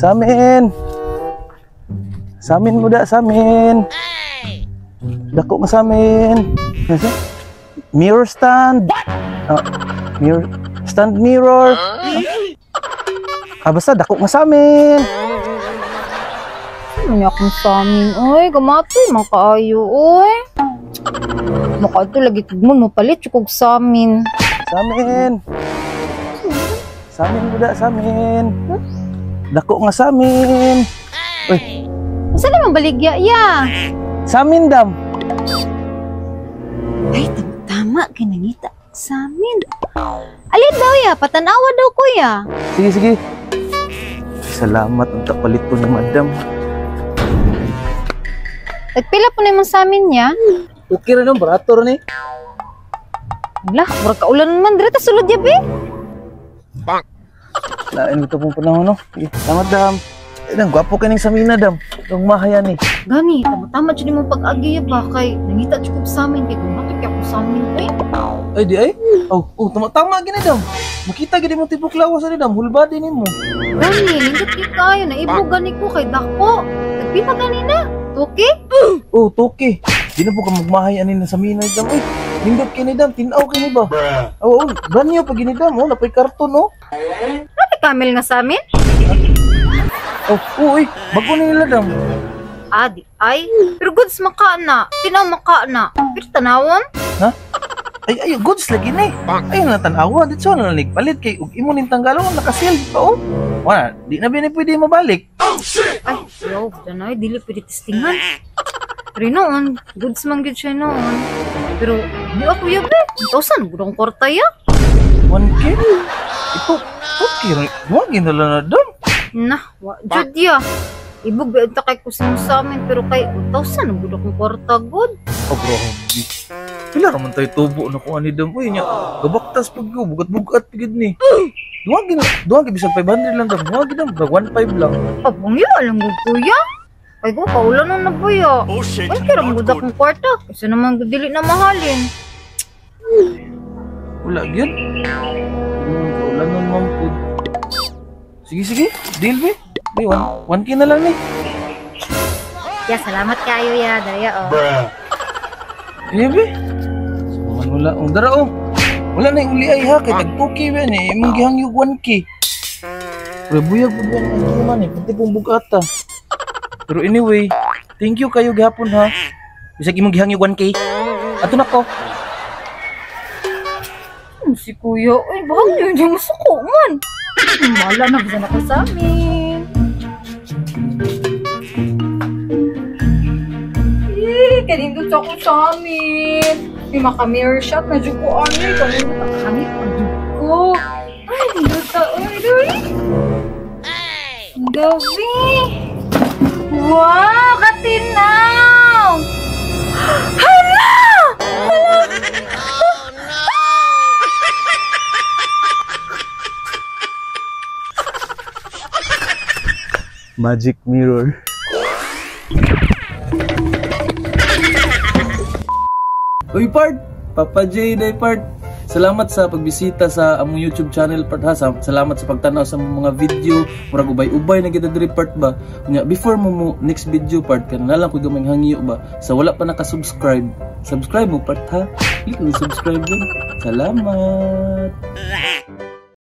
Samin. Samin mo da, samin. Dako nga samin. Nasa? Mirror stand. Ah, mirror stand mirror. Ah, basta dako nga samin. Ano niya akong samin, oy. Gamatoy, man kaayo, oy. Makaadto lagi kag mo, palit kog samin. Samin. Samin mo da, samin. Dako nga samin. Uy, Unsa naman baligya ya? Samin dam. Ay, tama, kay nangita samin. Alin daw ya, patanawa daw kuya. Sige, sige. Salamat ang kapalit ko ni madam. Tagpila po na yung samin niya. Okay ra nung barato ra ni. Wala, murag kaulan man dire ta sulod ya be. Lain ito pong panahon, no? Sige, salamat, dam. Eh, dam, gwapo ka ning samina, dam. Itong mahaya ni. Gani, tama-tama jud nimo pag-agi ya ba kay nangita jud kog samin kay gumato kay ako samin eh. Ay, di ay. Oh, oh, tama-tama gini, dam. Makita gini mo tibok lawas ani, dam. Whole body nimo. Gani, nindot gyud kaayo naibog gani ko kay dako. Tagpila gani na? Tuki? Oh, toke. Di na po ka magmahay ani na samina, dam. Uy, nindot kini, dam. Tinaw kini ba? Oh, oh, brand new pa gini, dam. Oh, napay karton, oh. Ano camel nga samin? Oh, oh, uy, bago ni nila, dam. Adi ay, pero goods maka na. Tinaw maka na. Pero tanawon? Ha? Ay, ay, goods lagi ni. Ay, na tanawa. Dito na lang palit kay ug imo ning tanggalon nakasil pa, oh. Wala, di na bini pwede mabalik. Ay, yo, danay dili pwede testingan. Pero noon, goods man gyud siya noon. Pero di ako ya be. 1,000 gud ang kwarta ya. 1K? Ito, okay rin. Huwag nila na, dam. Nah, wa jud ya. Ibog ba ta kay kusin sa amin pero kay 1,000 gud akong kwarta gud. Oh, grabe. Pila raman tayo tubo na kung ani, dam. Uy, nya, gabaktas pag ko, bugat-bugat pagid ni. Duwag gina, duwag bisag 500 lang, dam. Duwag dam, dag 1.5 lang. Abang ya alam gud kuya. Ay ko kaulan na ba ya. Oh shit, Ay kira not gud good. akong kwarta. Kasi naman gud dili na mahalin. Wala gyud. Kaulan nun, ma'am pud. Sige, sige. Deal, be. Be, 1K na lang ni. Ya, salamat kayo ya, daya oh. Sige, be. Suman wala. Oh, dara, oh. Wala na yung uli ay ha. Kay tag 2K ba ni. Imong gihangyog 1K. Pero buyag po ba ang man eh. Pati pong bugata. Pero anyway, thank you kayo gihapon ha. Bisag imong gihangyog 1K. Ato na ko. Ano si kuya? Ay, baka yun yung suko man. Mala na bisa na ko sa amin. Eh, kanindot ako sa amin. May maka-mirror shot na dyan ko ano eh. Kanindot ang hangit ang dyan ko. Ay, nindot sa uy, uy. Ang gabi. Wow, katinaw! Hala! Magic mirror. Uy, part! Papa J, day part! Salamat sa pagbisita sa among YouTube channel, part ha. Salamat sa pagtanaw sa among mga video. Murag ubay-ubay na kita diri, part ba. Unya, before mo mo next video, part, kana na lang ko gamay hangyo ba. Sa wala pa naka-subscribe, subscribe mo, part ha. Click mo subscribe dun. Salamat!